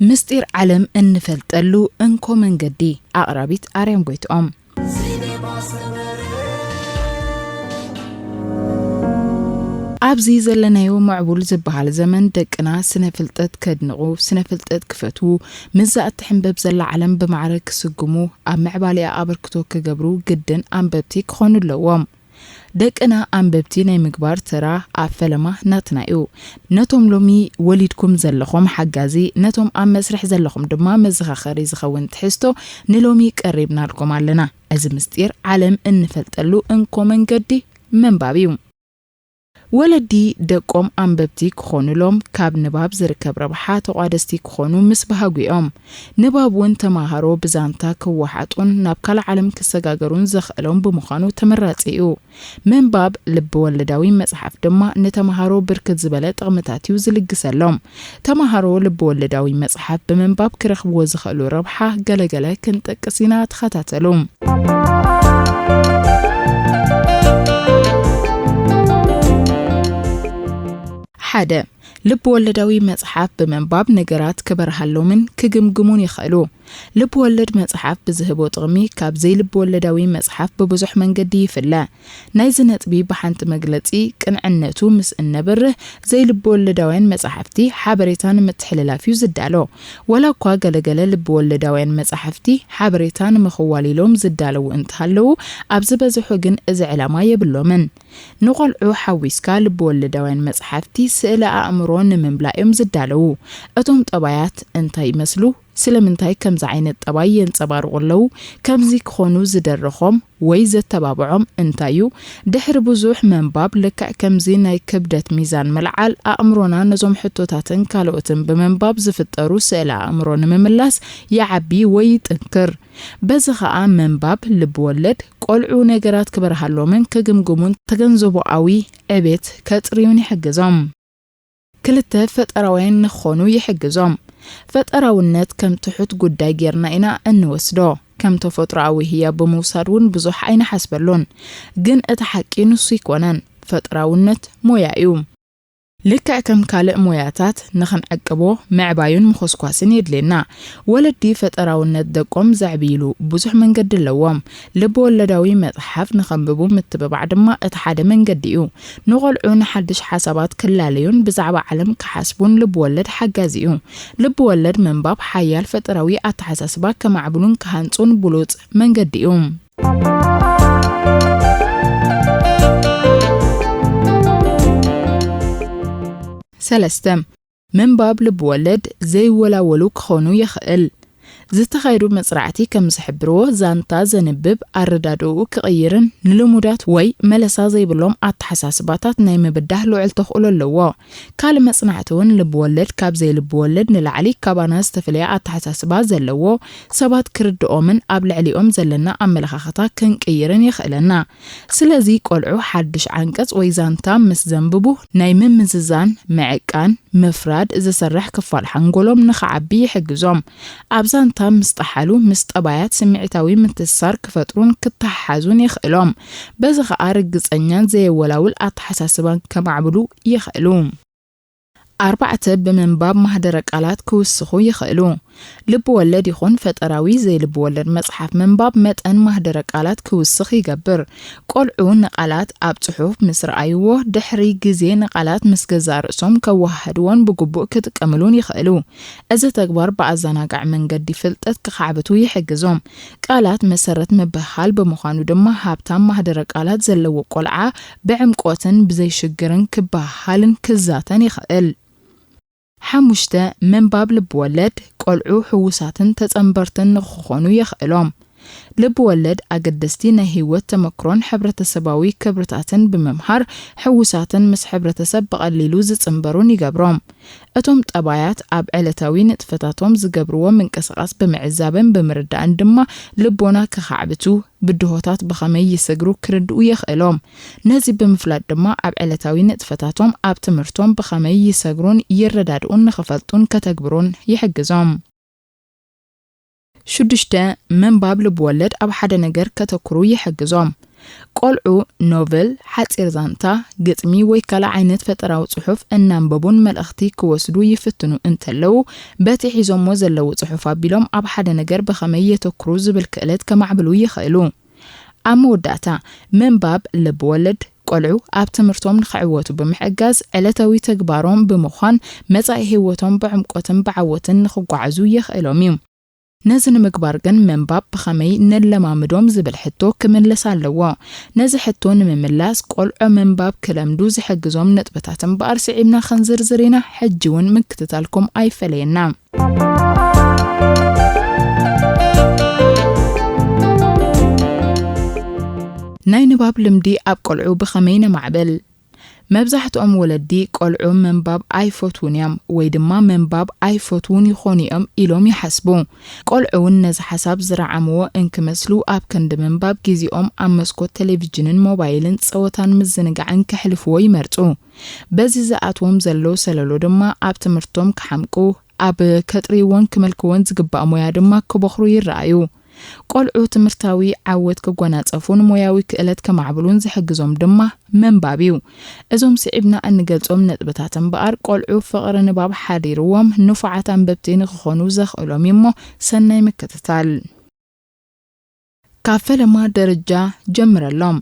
ምስጢር ዓለም እንፈልጠሉ እንኮ መንገዲ። ኣቕራቢት ኣርያም ጎይትኦም። ኣብዚ ዘለናዮ ምዕቡል ዝበሃል ዘመን፣ ደቅና ስነ ፍልጠት ከድንቑ፣ ስነ ፍልጠት ክፈትዉ፣ ምስዛ እትሕንበብ ዘላ ዓለም ብማዕረ ክስጉሙ፣ ኣብ ምዕባሌኣ ኣበርክቶ ክገብሩ ግድን ኣንበብቲ ክኾኑ ኣለዎም። ደቅና ኣንበብቲ ናይ ምግባር ተራ ኣብ ፈለማ ናትና እዩ። ነቶም ሎሚ ወሊድኩም ዘለኹም ሓጋዚ፣ ነቶም ኣብ መስርሕ ዘለኹም ድማ መዘኻኸሪ ዝኸውን ትሕዝቶ ንሎሚ ቀሪብናልኩም ኣለና። እዚ ምስጢር ዓለም እንፈልጠሉ እንኮ መንገዲ ምንባብ እዩ። ወለዲ ደቆም ኣንበብቲ ክኾኑሎም ካብ ንባብ ዝርከብ ረብሓ ተቋደስቲ ክኾኑ ምስ በሃጉ እዮም። ንባብ እውን ተማሃሮ ብዛንታ ክወሓጡን ናብ ካልእ ዓለም ክሰጋገሩን ዘኽእሎም ብምዃኑ ተመራጺ እዩ። ምንባብ ልቢ ወለዳዊ መጽሓፍ ድማ ንተማሃሮ ብርክት ዝበለ ጥቕምታት እዩ ዝልግሰሎም። ተማሃሮ ልቢ ወለዳዊ መጽሓፍ ብምንባብ ክረኽብዎ ዝኽእሉ ረብሓ ገለገለ ክንጠቅስ ኢና፣ ተኸታተሉ። ሓደ፣ ልብ ወለዳዊ መጽሓፍ ብምንባብ ነገራት ክበርሃሎምን ክግምግሙን ይኽእሉ። ልብ ወለድ መጽሓፍ ብዝህቦ ጥቕሚ ካብ ዘይልብ ወለዳዊ መጽሓፍ ብብዙሕ መንገዲ ይፍለ። ናይዚ ነጥቢ ብሓንቲ መግለጺ ቅንዕነቱ ምስ እነብርህ፣ ዘይልብ ወለዳውያን መጻሕፍቲ ሓበሬታ ንምትሕልላፍ እዩ ዝዳሎ። ወላ እኳ ገለገለ ልብ ወለዳውያን መጻሕፍቲ ሓበሬታ ንምኽዋል ኢሎም ዝዳለዉ እንተሃለዉ፣ ኣብ ዝበዝሑ ግን እዚ ዕላማ የብሎምን። ንቖልዑ ሓዊስካ ልብ ወለዳውያን መጻሕፍቲ ስእለ ኣእምሮ ንምምላእ እዮም ዝዳለዉ። እቶም ጠባያት እንታይ ይመስሉ? ስለምንታይ ከምዚ ዓይነት ጠባይ የንጸባርቑ ኣለዉ? ከምዚ ክኾኑ ዝደረኾም ወይ ዘተባብዖም እንታይ እዩ? ድሕሪ ብዙሕ ምንባብ፣ ልክዕ ከምዚ ናይ ክብደት ሚዛን ምልዓል፣ ኣእምሮና ነዞም ሕቶታትን ካልኦትን ብምንባብ ዝፍጠሩ ስእለ ኣእምሮ ንምምላስ ይዓቢ ወይ ይጥንክር። በዚ ኸኣ ምንባብ ልብ ወለድ ቆልዑ ነገራት ክበርሃሎምን ክግምግሙን ተገንዘቦኣዊ ዕቤት ከጥርዩን ይሕግዞም። ክልተ፣ ፈጠራውያን ንኽኾኑ ይሕግዞም። ፈጠራውነት ከም ትሑት ጉዳይ ጌርና ኢና እንወስዶ። ከም ተፈጥሮኣዊ ህያብ ብምውሳድ እውን ብዙሕ ኣይንሓስበሉን። ግን እቲ ሓቂ ንሱ ኣይኮነን። ፈጠራውነት ሞያ እዩ። ልክዕ ከም ካልእ ሞያታት ንኽንዕቅቦ ምዕባዩን ምኹስኳስን የድልየና። ወለዲ ፈጠራውነት ደቆም ዘዕብይሉ ብዙሕ መንገዲ ኣለዎም። ልብ ወለዳዊ መጽሓፍ ንኸንብቡ ምትብባዕ ድማ እቲ ሓደ መንገዲ እዩ። ንቖልዑ ንሓድሽ ሓሳባት ክላለዩን ብዛዕባ ዓለም ክሓስቡን ልብ ወለድ ሓጋዚ እዩ። ልብ ወለድ ምንባብ ሓያል ፈጠራዊ ኣተሓሳስባ ከማዕብሉን ክሃንጹን ብሉጽ መንገዲ እዩ። ሰለስተ፣ ምንባብ ልብ ወለድ ዘይወላወሉ ክኾኑ ይኽእል። ዝተኻየዱ መጽናዕቲ ከም ዝሕብርዎ፣ ዛንታ ዘንብብ ኣረዳድኡ ክቕይርን ንልሙዳት ወይ መለሳ ዘይብሎም ኣተሓሳስባታት ናይ ምብዳህ ልዑል ተኽእሎ ኣለዎ። ካልእ መጽናዕቲ እውን ልብ ወለድ ካብ ዘይልብ ወለድ ንላዕሊ ካባና ዝተፈለየ ኣተሓሳስባ ዘለዎ፣ ሰባት ክርድኦምን ኣብ ልዕሊኦም ዘለና ኣመለኻኽታ ክንቅይርን የኽእለና። ስለዚ ቆልዑ ሓድሽ ዓንቀጽ ወይ ዛንታ ምስ ዘንብቡ ናይ ምምዝዛን፣ ምዕቃን፣ ምፍራድ ዝሰርሕ ክፋል ሓንጎሎም ንኽዓቢ ይሕግዞም። ኣብ ዛንታ ምስ ጠሓሉ ምስ ጠባያት ስምዒታዊ ምትእስሳር ክፈጥሩን ክተሓሓዙን የኽእሎም። በዚ ኸኣ ርግጸኛን ዘየወላውል ኣተሓሳስባን ከማዕብሉ ይኽእሉ። ኣርባዕተ፣ ብምንባብ ማህደረ ቃላት ክውስኹ ይኽእሉ። ልብ ወለድ ይኹን ፈጠራዊ ዘይልብ ወለድ መጽሓፍ ምንባብ መጠን ማህደረ ቃላት ክውስኽ ይገብር። ቆልዑ ንቃላት ኣብ ጽሑፍ ምስ ረኣይዎ፣ ድሕሪ ግዜ ንቃላት ምስ ገዛእ ርእሶም ከወሃህድዎን ብግቡእ ክጥቀምሉን ይኽእሉ። እዚ ተግባር ብኣዘናጋዒ መንገዲ ፍልጠት ክኻዕብቱ ይሕግዞም። ቃላት መሰረት ምብህሃል ብምዃኑ ድማ፣ ሃብታም ማህደረ ቃላት ዘለዎ ቆልዓ ብዕምቆትን ብዘይ ሽግርን ክበሃሃልን ክዛተን ይኽእል። ሓሙሽተ፣ ምንባብ ልብ ወለድ ቆልዑ ሕዉሳትን ተጸንበርትን ንኽኾኑ የኽእሎም። ልብ ወለድ ኣገደስቲ ናይ ህይወት ተመክሮን ሕብረተሰባዊ ክብርታትን ብምምሃር፣ ሕዉሳትን ምስ ሕብረተሰብ ብቐሊሉ ዝጽንበሩን ይገብሮም። እቶም ጠባያት ኣብ ዕለታዊ ንጥፈታቶም ዝገብርዎ ምንቅስቓስ ብምዕዛብን ብምርዳእን ድማ ልቦና ክኻዕብቱ፣ ብድሆታት ብኸመይ ይስግሩ ክርድኡ የኽእሎም። ነዚ ብምፍላጥ ድማ ኣብ ዕለታዊ ንጥፈታቶም፣ ኣብ ትምህርቶም ብኸመይ ይሰግሩን ይረዳድኡን ንኽፈልጡን ከተግብሩን ይሕግዞም። ሽዱሽተ፣ ምንባብ ልብወለድ ኣብ ሓደ ነገር ከተኩሩ ይሕግዞም። ቆልዑ ኖቨል፣ ሓጺር ዛንታ፣ ግጥሚ ወይ ካልእ ዓይነት ፈጠራዊ ጽሑፍ እናንበቡን መልእኽቲ ክወስዱ ይፍትኑ እንተለዉ፣ በቲ ሒዞሞ ዘለዉ ጽሑፍ ኣቢሎም ኣብ ሓደ ነገር ብኸመይ የተኩሩ ዝብል ክእለት ከማዕብሉ ይኽእሉ። ኣብ መወዳእታ፣ ምንባብ ልብወለድ ቆልዑ ኣብ ትምህርቶም ንኽዕወቱ ብምሕጋዝ ዕለታዊ ተግባሮም ብምዃን መጻኢ ህይወቶም ብዕምቆትን ብዓወትን ንኽጓዓዙ የኽእሎም እዩ። ነዚ ንምግባር ግን ምንባብ ብኸመይ ነለማምዶም ዝብል ሕቶ ክምለስ ኣለዎ። ነዚ ሕቶ ንምምላስ ቆልዑ ምንባብ ክለምዱ ዝሕግዞም ነጥብታት እምበኣር ስዒብና ክንዝርዝር ኢና። ሕጂ እውን ምክትታልኩም ኣይፈለየና። ናይ ንባብ ልምዲ ኣብ ቆልዑ ብኸመይ ነማዕብል? መብዛሕትኦም ወለዲ ቆልዑ ምንባብ ኣይፈትዉን እዮም ወይ ድማ ምንባብ ኣይፈትዉን ይኾኑ እዮም ኢሎም ይሓስቡ። ቆልዑ እውን ነዚ ሓሳብ ዝረዓምዎ እንክመስሉ ኣብ ክንዲ ምንባብ ግዜኦም ኣብ መስኮት ቴሌቪዥንን ሞባይልን ጸወታን ምዝንጋዕን ከሕልፍዎ ይመርጹ። በዚ ዝኣትዎም ዘሎ ሰለሎ ድማ ኣብ ትምህርቶም ክሓምቁ፣ ኣብ ከጥርይዎን ክመልክዎን ዝግባእ ሞያ ድማ ክበኽሩ ይረኣዩ። ቆልዑ ትምህርታዊ ዓወት ክጎናጸፉን ሞያዊ ክእለት ከማዕብሉን ዝሕግዞም ድማ ምንባብ እዩ። እዞም ስዒብና እንገልጾም ነጥብታት እምበኣር ቆልዑ ፍቕሪ ንባብ ሓዲርዎም ንፉዓት ኣንበብቲ ንክኾኑ ዘኽእሎም እዩ እሞ ሰናይ ምክትታል። ካብ ፈለማ ደረጃ ጀምረሎም።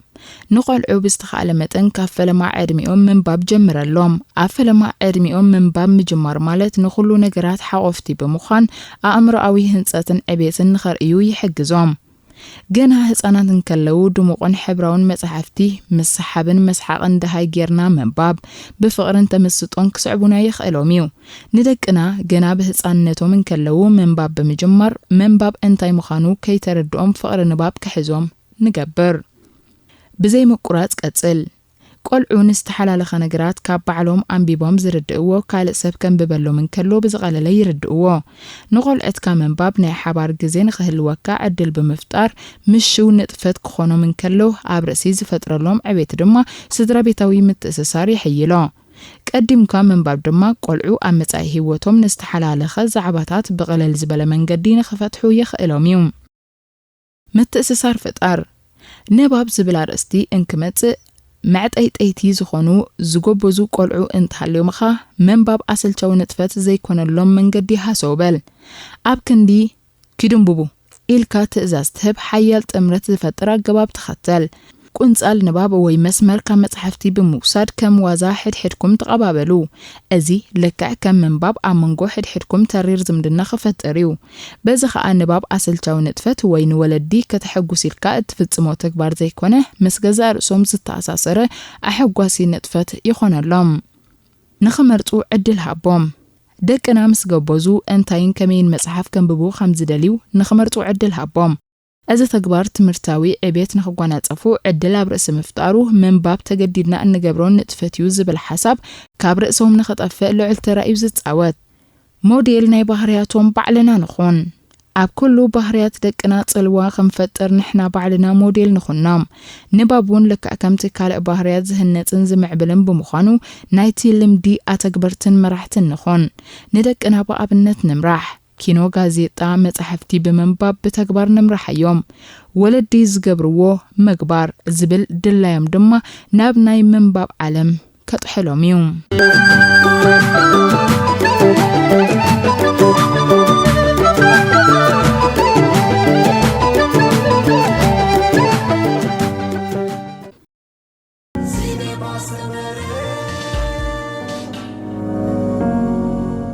ንቆልዑ ብዝተኻእለ መጠን ካብ ፈለማ ዕድሚኦም ምንባብ ጀምረሎም። ኣብ ፈለማ ዕድሚኦም ምንባብ ምጅማር ማለት ንኹሉ ነገራት ሓቆፍቲ ብምዃን ኣእምሮኣዊ ህንጸትን ዕቤትን ንኸርእዩ ይሕግዞም። ገና ህጻናት እንከለዉ ድሙቕን ሕብራውን መጻሕፍቲ ምስ ሰሓብን መስሓቕን ደሃይ ጌርና ምንባብ ብፍቕርን ተመስጦን ክስዕቡና የኽእሎም እዩ። ንደቅና ገና ብህጻንነቶም እንከለዉ ምንባብ ብምጅማር ምንባብ እንታይ ምዃኑ ከይተረድኦም ፍቕሪ ንባብ ክሕዞም ንገብር። ብዘይ ምቁራጽ ቀጽል። ቆልዑ ንዝተሓላለኸ ነገራት ካብ ባዕሎም ኣንቢቦም ዝርድእዎ ካልእ ሰብ ከንብበሎም እንከሎ ብዝቐለለ ይርድእዎ። ንቆልዑትካ ምንባብ ናይ ሓባር ግዜ ንኽህልወካ ዕድል ብምፍጣር ምሽው ንጥፈት ክኾኖም እንከሎ ኣብ ርእሲ ዝፈጥረሎም ዕቤት ድማ ስድራ ቤታዊ ምትእስሳር የሕይሎ። ቀዲምካ ምንባብ ድማ ቆልዑ ኣብ መጻኢ ህይወቶም ንዝተሓላለኸ ዛዕባታት ብቐለል ዝበለ መንገዲ ንኽፈትሑ የኽእሎም እዩ። ምትእስሳር ፍጣር። ንባብ ዝብል ኣርእስቲ እንክመጽእ፣ መዕጠይጠይቲ ዝኾኑ ዝጎበዙ ቆልዑ እንተሃልዮምኻ፣ ምንባብ ኣሰልቻዊ ንጥፈት ዘይኮነሎም መንገዲ ሃሰው በል። ኣብ ክንዲ "ኪዱ እንብቡ" ኢልካ ትእዛዝ ትህብ ሓያል ጥምረት ዝፈጥር ኣገባብ ተኸተል። ቁንጻል ንባብ ወይ መስመር ካብ መጻሕፍቲ ብምውሳድ ከም ዋዛ ሕድሕድኩም ተቐባበሉ። እዚ ልክዕ ከም ምንባብ ኣብ መንጎ ሕድሕድኩም ተሪር ዝምድና ክፈጥር እዩ። በዚ ኸኣ ንባብ ኣሰልቻዊ ንጥፈት ወይ ንወለዲ ከተሐጉስ ኢልካ እትፍጽሞ ተግባር ዘይኮነ፣ ምስ ገዛእ ርእሶም ዝተኣሳሰረ ኣሐጓሲ ንጥፈት ይኾነሎም። ንኽመርጹ ዕድል ሃቦም። ደቅና ምስ ገበዙ እንታይን ከመይን መጽሓፍ ከንብቡ ከም ዝደልዩ ንኽመርጹ ዕድል ሃቦም። እዚ ተግባር ትምህርታዊ ዕቤት ንኽጓናጸፉ ዕድል ኣብ ርእሲ ምፍጣሩ፣ ምንባብ ተገዲድና እንገብሮ ንጥፈት እዩ ዝብል ሓሳብ ካብ ርእሶም ንኽጠፍእ ልዑል ተራ እዩ ዝጻወት። ሞዴል ናይ ባህርያቶም ባዕልና ንኹን። ኣብ ኩሉ ባህርያት ደቅና ጽልዋ ክንፈጥር ንሕና ባዕልና ሞዴል ንኹኖም። ንባብ እውን ልክዕ ከምቲ ካልእ ባህርያት ዝህነጽን ዝምዕብልን ብምዃኑ፣ ናይቲ ልምዲ ኣተግበርትን መራሕትን ንኹን። ንደቅና ብኣብነት ንምራሕ። ኪኖ፣ ጋዜጣ፣ መጻሕፍቲ ብምንባብ ብተግባር ንምርሓዮም። ወለዲ ዝገብርዎ ምግባር ዝብል ድላዮም ድማ ናብ ናይ ምንባብ ዓለም ከጥሕሎም እዩ።